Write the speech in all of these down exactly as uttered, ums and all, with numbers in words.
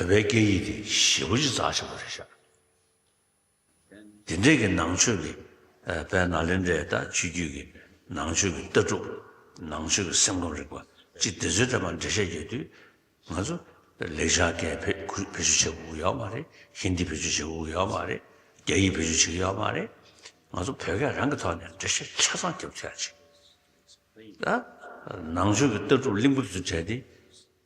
བོད་པའི་སྐད་ཡིག་དེ་ཞེ་པོ་ཅིག་རྩ་ཆེན་པོ་རེད་ཤག་དེ་འདྲས་ཀྱི་ནང་ཆོས་ཀྱི་ཨ་དཔལ་ནཱ་ལེནྡྲའི་ད་ཆོས་བརྒྱུད་ཀྱི་ནང་ཆོས་ཀྱི་ལྟ་གྲུབ། ནང་ཆོས་ཀྱི་སེམས་ཁམས་རིག་པ་ཅིག་དེ་ཚོའི་འགྲེལ་པ་འགྲེལ་བཤད་རྒྱག་དུས། ང་ཚོ་ལེགས་སྦྱར་སྐད་བེད་བེད་སྤྱོད་བྱེད་དགོས་ཀྱི་ཡོད་མ་རེད། ཧིན་དི་བེད་སྤྱོད་བྱེད་དགོས་ཀྱི་ཡོད་མ་རེད། རྒྱ་ཡིག་བེད་སྤྱོད་བྱེད་ཀྱི་ཡོད་མ་རེད། ང་ཚོ་བོད་སྐད་རང་གི་ཐོག་ནས་འགྲེལ་བཤད་ཆ་ཚང་རྒྱབ་ཐུབ་ཡ་ཅིག་ད་ནང་ཆོས་ཀྱི་ལྟ་གྲུབ་གླིང་བུ་དེ་ཚོ་བྲལ་ཏེ།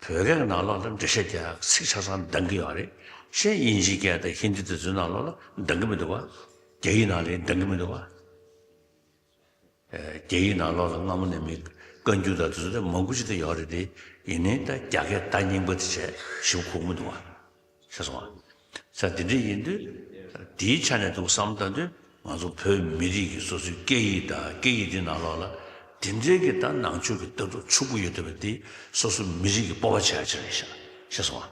བོད་སྐད་ཀྱི་ནང་ལོགས་ལ་འགྲེལ་བཤད་རྒྱག་ཡ་ཚིག་ཆ་ཚང་འདང་གི་ཡོད་རེད། གཞན་དབྱིན་ཇིའི་སྐད་དང་ཧིན་དི་དེ་ཚོའི་ནང་ལོགས་ལ་འདང་གི་མི་འདུག་བ། རྒྱ་ཡིག་ནང་ལ་འདང་གི་མི་འདུག་བ། རྒྱ་ཡིག་ནང་ལོགས་ལ་སྔ་མོ་ནས་མི་བཀའ་འགྱུར་དང་དེ་ཚོ་དེ་མང་པོ་ཅིག་དེ་ཡོད་རེད་དེ། ཡིན་ནའི་ད་རྒྱ་སྐད་གཏའ་རྙིང་པ་དེ་བྱས་ཞིབ་གོ་མི་འདུག་བ། ཤེས་སོང་ང་། ས་དེ་འདྲ་ཡིན་དུས། དེའི་ཆ་ནས་འདུག་བསམ་བཏང་དུས། ང་ཚོ་བོད་མི་རིགས་ཀྱི་སོ་སོའི་སྐད་ཡིག་དང་སྐད་ཡིག་དེ་ནང་ལོགས་ལ། དེ་འདྲའི་གི་ད་ནང་ཆོས་ཀྱི་ལྟ་གྲུབ་ཕྱུག་པོ་ཡོད་བསྡད་པ་དེ་སོ་སོ་མི་རིགས་ཀྱི་སྤོབས་པ་བྱ་ཡ་ཅིག་རེད་ཤག་ཤེས་སོང་ང་།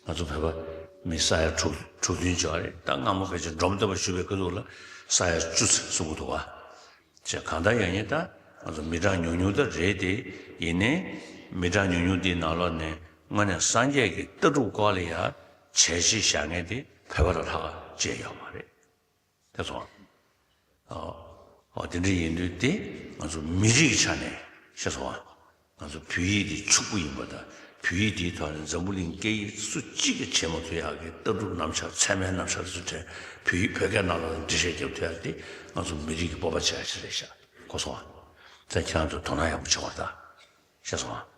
ང་ཚོ་བོད་པ་མི་ས་ཡ་དྲུག་དྲུག་བདུན་ཅིག་ཡོད་རེད། ད་སྔ་མོ་ཕལ་ཆེར་འབྲོམ་སྟོན་པ་བཞུགས་པའི་སྐབས་དུས་ལ་ས་ཡ་བཅུ་ཙམ་ཟིན་གྱི་འདུག་བ། ཅེས་གང་ལྟར་ཡང་ཡིན་ད། ང་ཚོ་མི་གྲངས་ཉུང་ཉུང་ད་རེད་དེ། ཡིན་ནའི་མི་གྲངས་ཉུང་ཉུང་དེའི་ནང་ལོགས་ནས་དངོས་གནས་སངས་རྒྱས་ཀྱི་ལྟ་གྲུབ་སྐོར་ལ་ཡ་བྱས་རྗེས་བཞག་མཁན་དེ་བོད་པ་ལས་ལྷག་ཅིག་ཡོད་མ་རེད། ཤེས་སོང་ང་། ཨོ། ཨོ་དེ་འདྲ་ཡིན་དུས་དེ་ང་ཚོ་མི་རིགས་ཀྱི་ཆ་ནས་ཤེས་སོང་ང་། ང་ཚོ་བོད་ཡིག་དེ་ཕྱུག་པོ་ཡིན་པ་དང་། བོད་ཡིག་དེའི་ཐོག་ནས་འཛམ་བུ་གླིང་སྐད་ཡིག་སུ་གཅིག་གིས་བྱེད་མ་ཐུབ་ཡག་གི་ལྟ་གྲུབ་རྣམ་གཞག་ཚད་མའི་རྣམ་གཞག་དེ་ཚོ་བྲལ། བོད་ཡིག་བོད་སྐད་ནང་ལ་འགྲེལ་བཤད་རྒྱབ་ཐུབ་ཡག་དེ་ང་ཚོ་མི་རིགས་ཀྱི་སྤོབས་པ་བྱ་ཡག་ཞིག་རེད་ཤག་གོ་སོང་ང་། ད་ཁྱེད་རང་ཚོ་དོ་སྣང་ཡག་པོ་བྱེད་དགོས་རེད་ད། ཤེས་སོང་ང་།